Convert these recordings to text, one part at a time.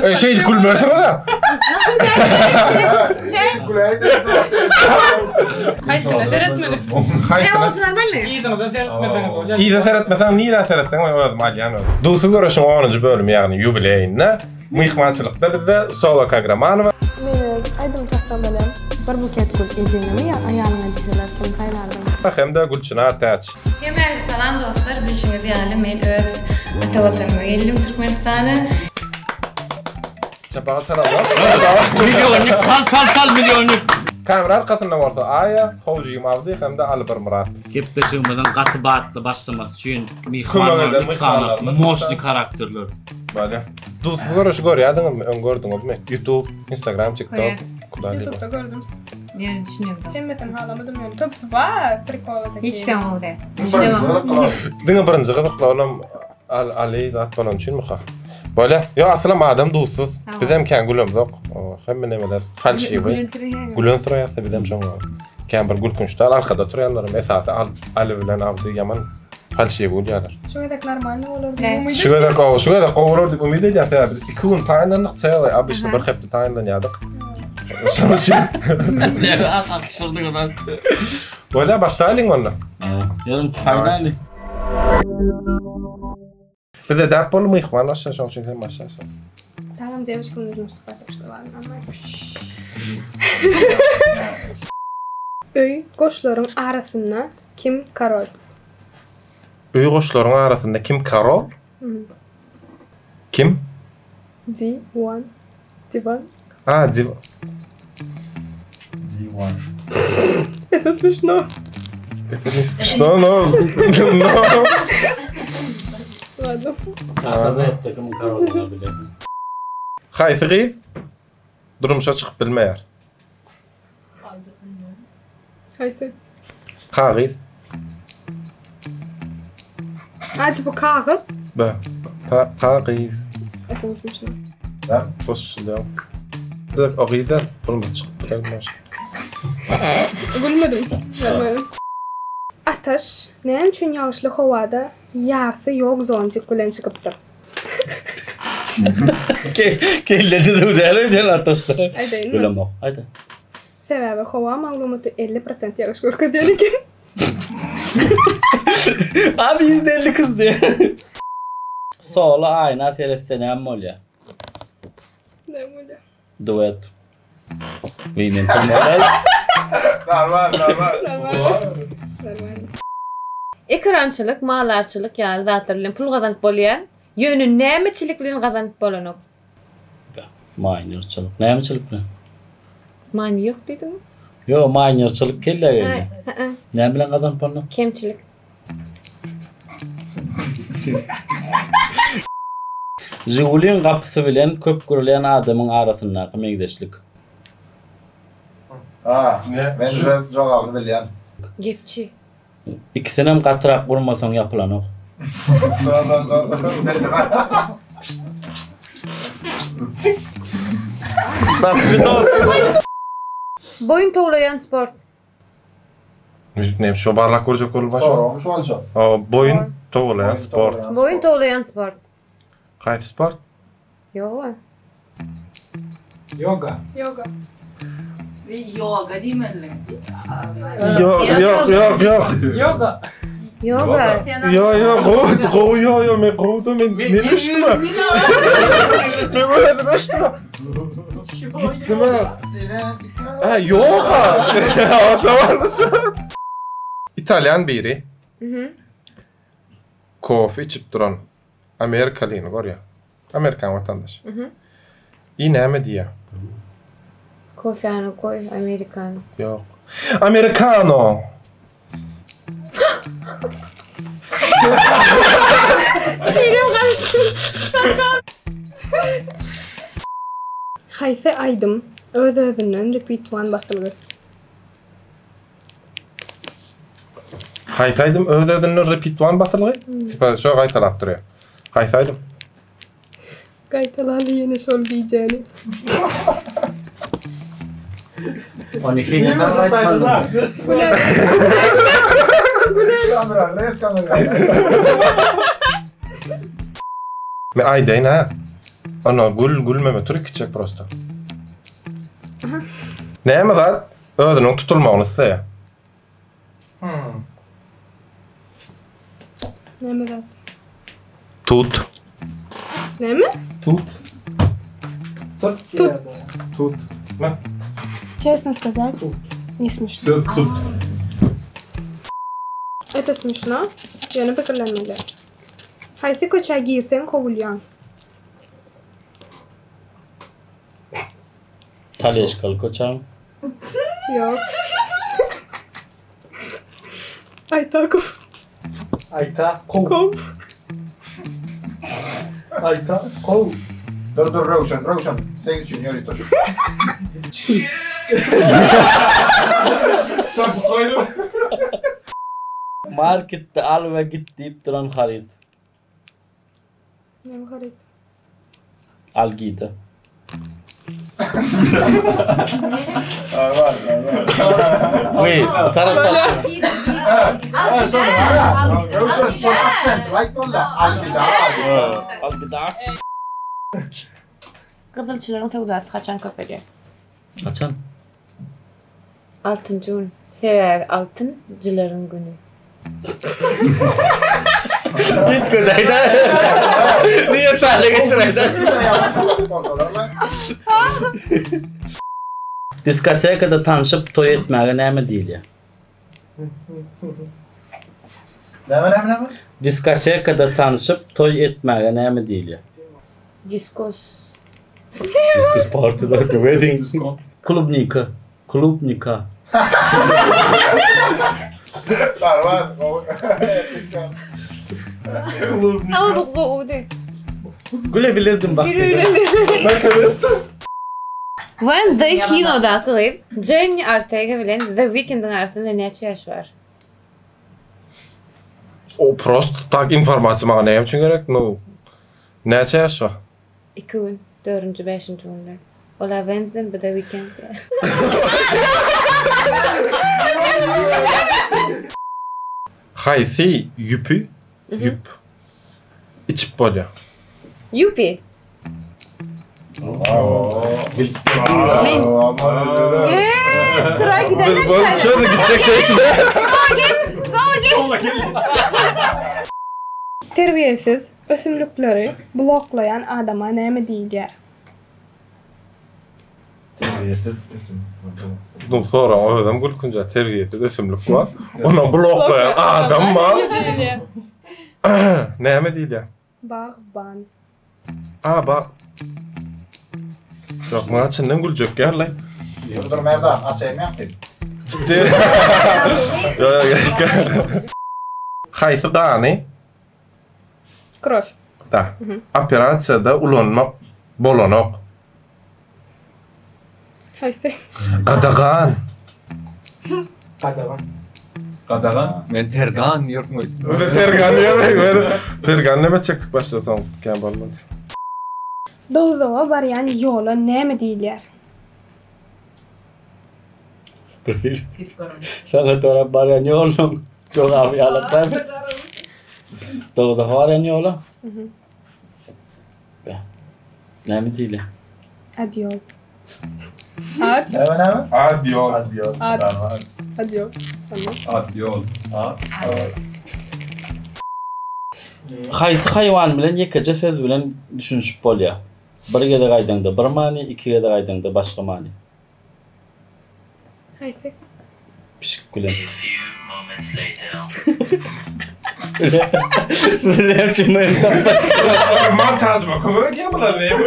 E, şeýdip gülmersiňiz-ä. Haýsyna seretmeli? Haýsyna? Olsun normalny. Yzyňyza seretmeseňiz bolýar. Yza seretmeseň nirä seretseň men özüm alýan özüm. Duzsuz göreşiň onunjy bölümi ýagny ýubileýinde myhmançylykda bizde Sola Kagramanova. Men öz aýdym çaksam bolýam. Bir buket gül ejeňemi ýa aýalyňa diýseler kim saýlardyň? Hem-de Gülçynar Täç. Hemmäňize salam dostlar, bilşiňiz ýaly men öz ata watanyma geldim Türkmenistana. Çapaga çalalım. Millionnik çal çal çal millionnik. Kamera arkasynda bolsa Aýa, Howjym Abdy hem-de Aly Birmyrat. Gepleşigimiziň gaty batly başlamasy üçin Kömek myhmanlar eden iki sany myhmanlarymyz. moşny karakterler. Bolýar. Duzsuz göreşi görýärdiňizmi? Öň gördüňizmi? YouTube, Instagram, TikTok. Görýän. Kuda liba. Youtube'da gördüm. Ýöne düşünemok. Hemmesini halamadym ýöne. Köpüsi bar, prikoly takie. Hiç sen gowy däl. Düşünemok. Diňe birinji gyzykly olam Al Ali zat bolan üçinmika? Bolýar. Ýok, asylam adam duzsuz. Bizem kän gülemzok. O, hemme nemeler falşiwi. Gülen suraýarsa bizem şoňa kän bir gülkünç däl. Arkada oturýanlaram esasy Al Ali bilen Abdy ýaman falşiwi gülýärler. Şu gezek normalny bolar diýip umyt Şu gezek gowy, şu gezek gowy bolar diýip umyt edýän sebäbi biz iki gün taýynlandyk, çeýle obычно bir hepde taýynlanýardyk. Şonuň üçin. Näme atyşdyrdyňyz lan? Bolýar, başlaýlyň onda. Ýörüň, taýynlaýlyň. Bize däp boldy myhman başla, şonuň üçin sen başlarsyň. Tamam девочкам нужно уступать, так что ладно, нормально. Öý goşlaryň arasynda kim korol? Öý goşlaryň arasynda kim korol? Kim? Diwan. Diwan. A, diw. Diwan. Это смешно. Это не смешно, но... но... Ладно. Aslynda kim koroldygyny bilerin. Haýsy gyz durmuşa çykyp bilmeýär? Haýsy? Kagyz. A, типа kagyz? Da. Ta kagyz. Это не смешно. Da, goşulýar. Da, o gyzlar durmuşa çykyp biler. Gülmedim. Normalno. Ataş näme üçin ýagyşly howada ýarsy ýok zontik bilen çykypdyr? Kelle düzüw däl öýdýän ataşda. Aýdaýynmy? Bilemok. Aýda. Sebäbi howa maglumaty 50% ýagyş görkezýän eken. Abi 150 kız diýe. Sola aýna seretse näme bolýar? Näme bolýar? Duet. Wiý men turmaly. Normal, normal. Normalno. Ekerançylyk, maldarçylyk ýaly zatlar bilen pul gazanyp bolýar. Ýöne nämeçilik bilen gazanyp bolanok? Maýnerçilik. Nämeçilik bilen? Many ýok diýdiňmi? Ýok, maýnerçilik kellä geldi. Hä, Näme bilen gazanyp bolanok? Kemçilik. Žiguliň gapysy bilen köp gürleýän adamyň arasyndaky meňzeşlik. A, men şu jogabyny bilýän. Gepçi. Ikisinem gatyrak urmasaň ýapylanok. Boýun towlaýan sport. Müzik şo barlak görjek bolup başa. Soragyň şu bolsa. Boýun towlaýan sport. Boýun towlaýan sport. Haýsy sport? Ýoga. Ýoga. Ýoga. Ýoga diýmeli. Ýok, ýok, ýok, ýok. Ýoga. Ýoga. Ýok, ýok, gowy, gowy, ýok, ýok, men gowy men men öçdüm. Men özüm öçdüm. Gitdim ha. Ha, ýoga. Aşa bardy şu. Italýan biri. Mhm. Kofe içip duran Amerikalyny görýär. Amerikan watandaşy. I näme diýýär? Kofäni goý, amerikany. Ýok. Amerikano! Şeýle gaçdy. Haýsy aýdym öz-özünden repeat one basylgy? Haýsy aýdym öz-özünden repeat one basylgy? Tipa şo gaýtalap durýar. Haýsy aýdym? Gaýtalaly ýene şol gijäni. Ony hiç aýtmadym. Kamera, res kamera. Men aýdaýyn ha. Ana gül gülmeme türk gitjek prosta. Näme zat özüniň tutulmagyny isleýär? Hmm. Näme zat? Tut. Näme? Tut. Tut. Tut. Tut. Честно сказать, не смешно. Tut. Это смешно. Ýöne pikirlenmeli. Haýsy köçä girseň kowulýaň? Taleşkaly köçäň. Ýok. Aýtakow. Aýta kow. Kow. Aýta kow. Dur dur Röwşen, Röwşen. Seň üçin ýörite. Tapyp goýdum. Marketde al we git diýip duran haryt. Näme haryt? Algida. Bar, bar, bar. Wey, tarap tarap. Röwşen şol aksent aýtmaly. Algida. Algida. Gyzylçylaryň söwdasy haçan köpelýär? Haçan? Altynjy gün. Sebäbi altyn jylaryň güni. Git göräýdä. Diýe çaýla geçiräýdä. Diskotekada tanşyp toý etmäge näme diýilýär? Näme näme näme? Diskotekada tanşyp toý etmäge näme diýilýär? Diskos. Diskos party like the wedding. Klubnika. Klubnika. Bar bar. Ama bu gowudy. Gülebilirdim bak dedim. Wednesday kinodaky gyz Jenni Ortega bilen The Weekndiň arasynda näçe ýaş bar? O prost tak informasiýa maňa näme üçin gerek? Nu näçe ýaş bar? Iki gün, dördünji, bäşinji günler. Ola Wednesday, bu-da Weekend. Haýsy ýüpi, ýüp, içip bolýar? Ýupi. Men Eee, tura gidelim. Bu şöyle gitjek şey içinde. Sola git. Terbiýesiz ösümlikleri bloklaýan adama näme diýilýär? Terbiýesiz ösüm. Bu soraň özem gülkünç terbiýesiz ösümlik bar. Onam bloklaýan adam bar. Näme diýilýär? Bagban. A ba. Ýok, maňa çyndan güljek ýaly. Dur dur Merdan, açaýyn ýa. Ciddi. Ýok, ýok, gerek. Haýsy gany? Krow. Da. Operasiýada ulanmak bolanok. Haýsy? Gadagan. Gadagan. Gadagan. Men tergan diýersiň öýtdüm. Bize tergan diýermek. Men tergan näme çekdik başda soň kän bolmady. Dowzaha barýan ýola näme diýilýär? Saňa tarap barýan ýoluň jogaby ýalak däl. Dowzaha barýan ýola? Be. Näme diýilýär? Adiol. Ad. Näme näme? Adiol. Adiol. Ad. Normal. Adiol. Tamam. Adiol. A. Haýsy haýwan bilen ýekeje söz bilen düşünişip bolýar? Bir gezek aýdaňda bir many, iki gezek aýdaňda başga many. Haýsy? Pişik bilen. Siz näme üçin meni tapmaşdyňyz? Montažyma kömek edýär bular näme?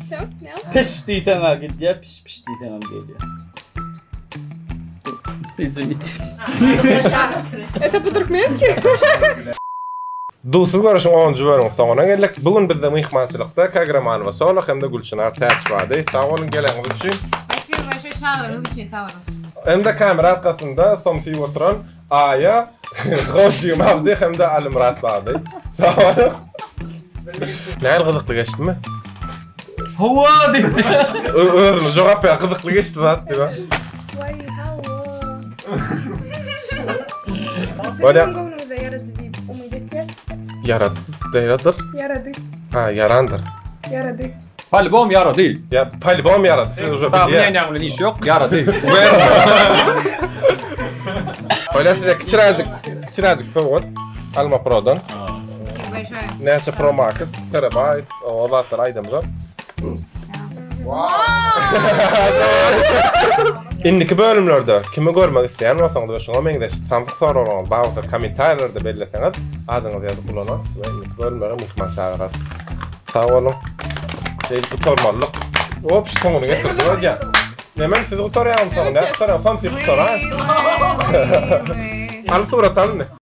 Şo, näme? Piş diýseň-ä gidýär, piş piş diýseňem gelýär. Izwinite. Это по-туркменски? Duzsuz görüşiň onunjy bölümiň soňuna geldik. Bu gün bizde myhmançylykda Kagramanova Solo hem-de Gülçynar Täç bardy. Sag boluň geleniňiz üçin. Spasibo bolşoý çagyryňyz üçin sag boluň. Hem-de kamera arkasynda somsyp oturan Aýa, Gowşugym Abdy hem-de Alymyrat bardy. Sag boluň. Nähili gyzykly geçdimi? Hawa diýdi. Özümiz jogap ber, gyzykly geçdi zat diýip. Waý, hawa. Bolýa. Siziň göwnüňize ýarady diýip umyt etýäs. Ýarady, ýaradyr. Ýarady. Ha, ýarandyr. Ýarady. Polibom ýarady. Ýa polibom ýarady. Siz uje Daha bilýär. näme bilen iş ýok, ýarady. Bolýa size kiçiräjik, kiçiräjik sowgat Alma Pro'dan. Näçe Pro Max, terabayt, o zatlar aýdamyzok. Indiki bölümlerde kimi görmek isleýän bolsaňyz we şuňa meňzeş samsyk soraglaryňyz bar bolsa kommentariýalarda belleseňiz adyňyzy ýazyp ulanarys we indiki bölümlere myhman çagyrarys. Sag boluň. Şeýdip gutarmalyk. Hop, şu soňuny getirdim öýdýän. Nemem siz gutarýaňyz soňuny, nädip gutarýaňyz? Soň siz gutaran. Al surat al indi.